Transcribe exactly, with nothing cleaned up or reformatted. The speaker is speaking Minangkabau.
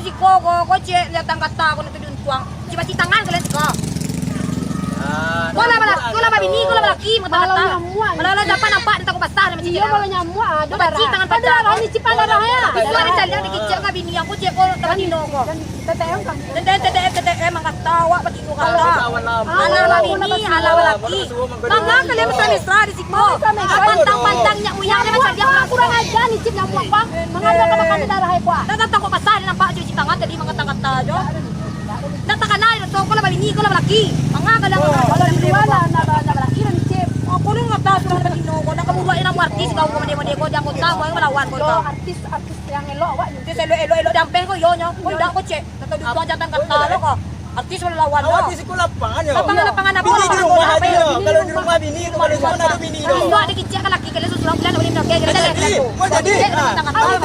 Siko ko, ko cek, liatan kata ko nak tudun tuang. Cuba cuci tangan kalian siko. Ko lah bala-, ko lah babini, ko lah balaki, mangata-ngata. Malah lah dapat nampak di tangko basah, macam tu. Iyo, malah nyamuak, ah, darah. Cuci tangan pacar. Darah ni, cipta darah ya. Itu ada caliak di kicik ka bini, aku cek ko tak batino ko. T T M, T T M, T T M, mangata awak batino kata. Alah babini, alah balaki. Manga kalian mesra-mesra di siko. Pantang-pantang nyak muyang ni macam dia. Kurang ajar ni, cip nyamuak, Bang. Manga dia ka makan darah, eh, kuah. Dah datang kok pasal dia nampak cuci tangan tadi mangata-ngata jo. Dah takana, so ko lah babini, ko lah balaki. Manga kalian. Kalau di lua lah, nak ba-, nak balaki lah ni, cip. Aku ni ngata sudah batino ko. Nak kaburuak nak artis kau ko, mode-mode ko, di anggota ko yang malawan ko. Yo, artis, artis yang elok awak ni. Artis elok-elok, elok dampeh ko, yo nyo. Ko dak ko cek. Kata duduang jatang kata lo ko. Artis lawan lo. Awak di siko lapangan yo? Lapangan-lapangan apo? Bini di rumah aja. Kalau di rumah bini, kalau di rumah ada bini lo. Iyo, ada kicik kan laki kalian susulan bulan boleh minta gaya. Jadi, jadi. Kata-kata.